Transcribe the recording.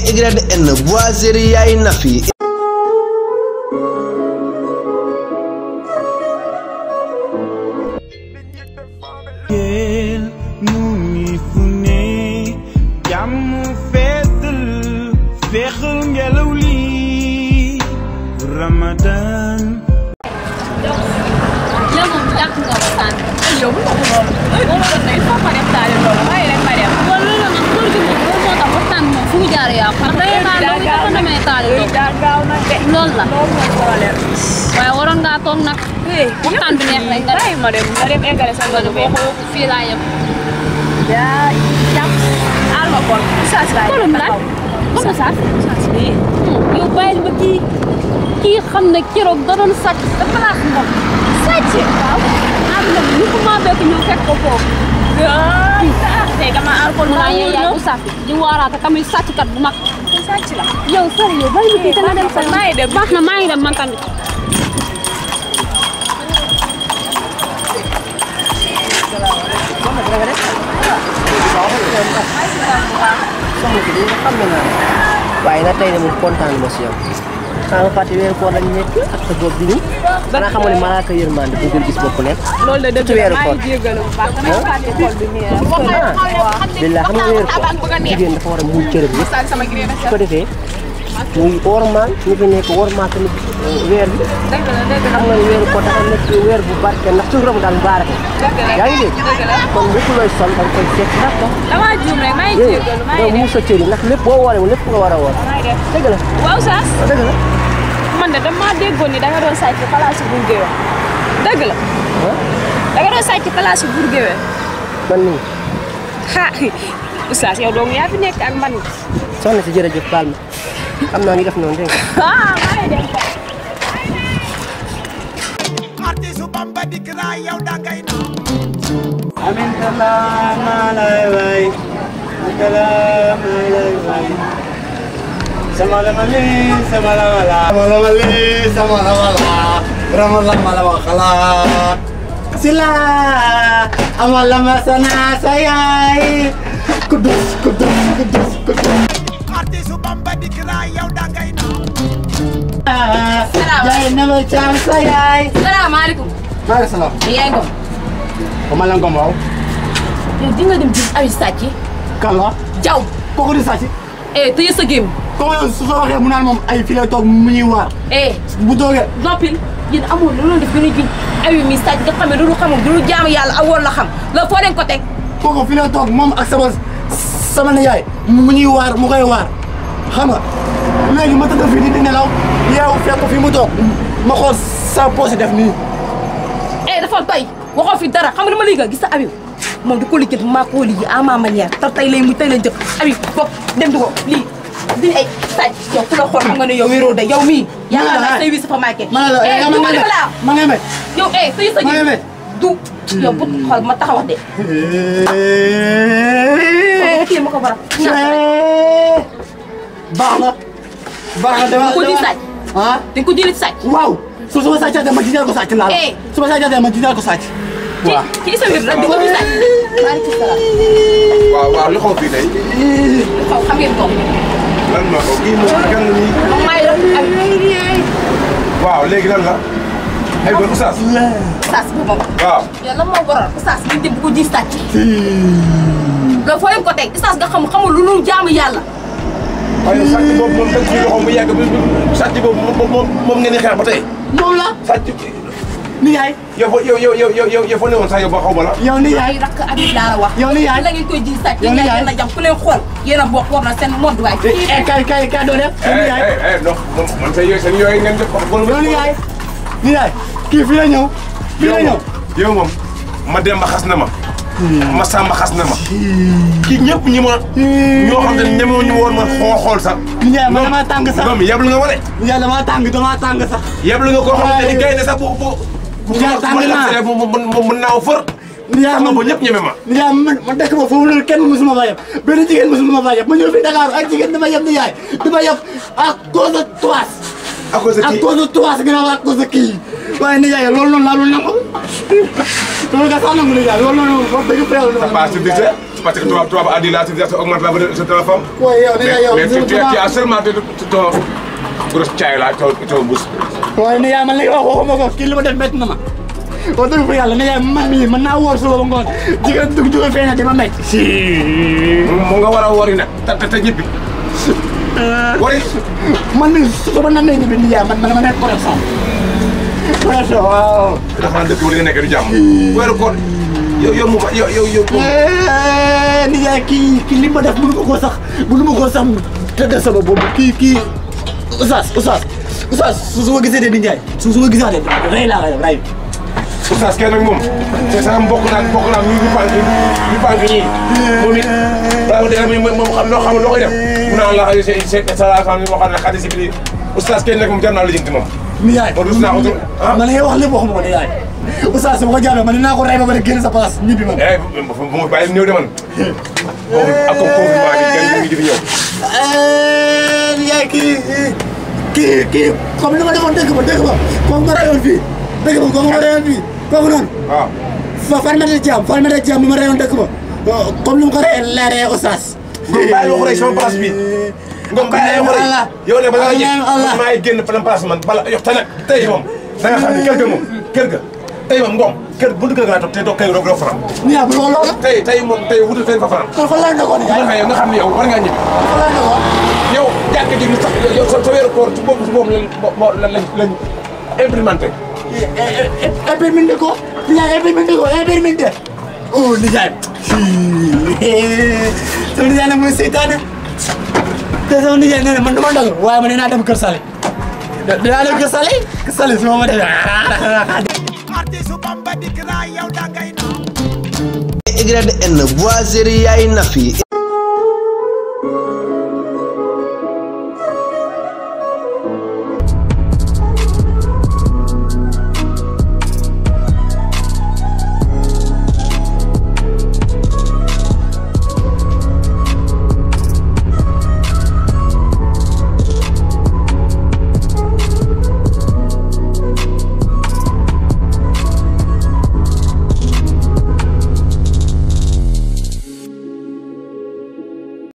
YN Boiserie Yaay Nafi. Ramadan. Yang mengajak ngawasan. Ayo, itu pada tadi dong. Ayo pada. Walau nak pergi mau tak pesan mau fujar ya. Karena kalau kita kan namanya tadi. Jagau nanti. Nol lah. Wah orang datang nak. Pesan banyak lagi. Ay, madem enggak sama Kalau bawa villa ya. Ya, jam. Alma pun. Sas lah. Kalau mana? Kalau sas? Sas ni. Yo bail bagi. Kii xam ne keroog da doon sàcc dafa laa xam moom sàcc waaw am na ñu ko maa bekk ñëw fekk ko foofu Tey kama alcool mu naa yow yaa ko safi di waaraate kamuy sàcckat bu mag sàcc la. yow sax yow bàyyi ma kii te nga dem sa maa ngi dem. baax na maa ngi dem man tamit soxna si dina xam na waaye nag tey de moom kontaan ma si yow xanaa fàtte weeru koor lañ nekk ak sa bopp bi nii xanaa xamoo ne malaaka yërmande bëggul gis bopp nekk Loolu de dëgg ci weeru maa koor ngi jégalu bu baax dama fàtte xol bi nii rek. billah xam nga weeru koor jigéen dafa war a muur cërëb yëpp sama green su ko defee muy wormaal ñu fi nekk wormaal tamit weer bi dëgg la xam nga ne weeru koor dafa nekk weer bu barke ndax suñu rob daal mubaarake yaa ngi dégg kon lépp looy sol da nga koy seet ndax dama juum rek maa ngi jégalu maa ngi yow muur sa cër yi ndax lépp boo wooree lépp nga war a woor dëgg la waaw Saas dëgg la man de dama déggoon ni da nga doon sàcc place bu Géwél dëgg la da nga doon sàcc place bu Géwél man nii ha Oustaz yow dong yaa fi nekk ak man soxna si jërëjëf baal ma xam naa ñu def noonu dégg nga maa ngi dem Artisu Bamba dik na yow da ngay na. Amin salam alay salam alay sama la mali sama la Ramadan malam kala sila amala masana sayai kudus Artisu Bamba dik na yow da ngay na. jay nama cham sayai salaamaaleykum maaleykum salaam yaay ngom ko malang ko maw yow di nga dem gis ay sàcc kala jaw ko di sati tëye sa géem ko su soo waxee mu naan moom ay fi la toog mu ñuy waar bu doogee noppil yéen amoon lu loon def gën a giñ awi mi sàcc nga xam ne du xamul du jaamu yàlla awoon la xam loolu foo leen ko teg kooku fi la toog moom ak sama nijaay mu ñuy waar mu koy waar xam nga léegi ma tëdd fii di nelaw yeewu fekk fi mu toog ma xool sa poche def nii. dafa bay waxoo fi dara xam nga dama liggéey gis sa Habib moom di ko liggéey maa ko liggéey à ma manière te tey lay njëkk Habib bopp dem di ko lii di ay sàcc yow ku la xool xam nga ne yow wéeroo de yow mii yàlla na say wi sa fa manqué ma ngay met yow tëye sa gi du yow bu xool ma taxaw wax de kii ma ko bara baax na dama ko di sàcc dañ ko jëlee sàcc waaw su ma sàccatee ma gisal ko sàcc laa la su ma sàccatee ma gisal ko sàcc waaw ci sa mbir rek di ko di sàcc maaleykum salaam waaw lu xaw fii tey xaw xam ngeen ko lan ma ko kii moom gan la nii moom maay waaw léegi lan la ay bon oustaz oustaz bu moom waaw yow lan moo waral oustaz bi dem bu ko di sàcc loolu foo leen ko teg oustaz nga xamul lu nu jaamu yàlla waaye sàcc boobu moom dañ ci loxo mu yàgg sàcc boobu moom ngeen di xeex ba tey moom la sàcc nijaay yow fa ne woon sax yow ba xaw ma la yow nijaay ay rakk Habib laa la wax yow nijaay la ngeen koy ji sàcc yow nijaay la jam ku leen xool yéen a bokk war na seen mode waay kay doo def yow nijaay non man sa yooyu seen yooyu ngeen def yow nijaay kii fii la ñëw yow moom ma dem ba xas na ma ma sàmm xas na ma kii ñëpp ñi ma ñoo xam ne ñemoo ñu woon ma xool sax nijaay man dama tàng sax non yeblu nga ma de nijaay dama tàng sax yeblu nga koo xamante ni gaynde sax bu nijaay tàng naa mën naaw fër nijaay ma ñëpp ñeme ma nijaay ma dëkk ba foofu loolu kenn musuma fa yeb benn jigéen musuma fa yeb ma ñëw fi Dakar ak jigéen dama yeb nijaay dama yeb à cause de toi à cause de kii à cause de toi ginnaaw à cause de kii waaye nijaay loolu noonu laa doon nangu loolu nga sax nangu nijaay loolu noonu wax dëgg fa yàlla c'est parce que toi a dit la civilisation augmente la valeur de la femme. waaye yow nijaay yow. mais tu as seulement ton grosse caay là ton bus. waaye nijaay man li nga wax waxuma ko kii li ma def métti na ma. wax dëgg fa yàlla nijaay man mii mën naa woor suba ba ngoon jigéen dugg jóge fee na di ma métti. mu nga war a wori nag te ñibbi. wari. man mii su ma namee ñibbi nijaay man ma nekk correction. correction waaw. dafa dëkk bu li nga nekk du jàmm. weeru koor yow mu yow. nijaay kii li ma def mënu ma koo sax tëdd sama boobu kii Oustaz su ma gisee de nijaay su ma gisaatee rey laa koy def rey. Oustaz kenn nag moom c'est ça mbokk naa ñu pànk ñii moom it daa dégg moom xam loo koy def mu naan la c'est ça xam ne xaddi si biir Oustaz kenn nag moom jar naa la jënti moom. nijaay man dus naa ko man la ngay wax lépp waxuma ko nijaay. Oustaz su ma ko jàppee man dinaa ko rey ba pare génn sa place ñibbi man. bu ma bàyyi ñëw de man. ak confinement bi kenn ngi di fi ñëw. nijaay kii comme li ma defoon dëgg ba kooku ma rayoon fii kooku ma rayoon fii kooku noonu. waaw Farmata Thiam bi ma rayoon dëgg ba comme ni mu ko leeree Oustaz. bàyyi waxu rek sama place bi. ngom bàyyi waxu rek yow ne balaa ñëpp maa ngi génn place man bala yox te nag tey moom da nga xam ne kër ga tey moom ngom kër buntu kër ga laa toog te doo kay doo faram. nijaay bu loolu la. tey moom tey wutul fenn fa faram. kon fan laa nekkoon nijaay. nga xam ne yow war ngaa ñibbi. fan laa nekkoon. yow jàkk ji sax yow sa weeru koor ci boobu lañ implémenté. implémenté ko. nijaay implémenté. oh nijaay. sama nijaay nag mooy seytaane. te sama nijaay nee na man dama ndagal waaye man dinaa dem Kër Sale. dinaa dem Kër Sale. Kër Sale su ma demee. artiste Bamba dikk naa yow dangay naaw. YN Boiserie yaay Nafi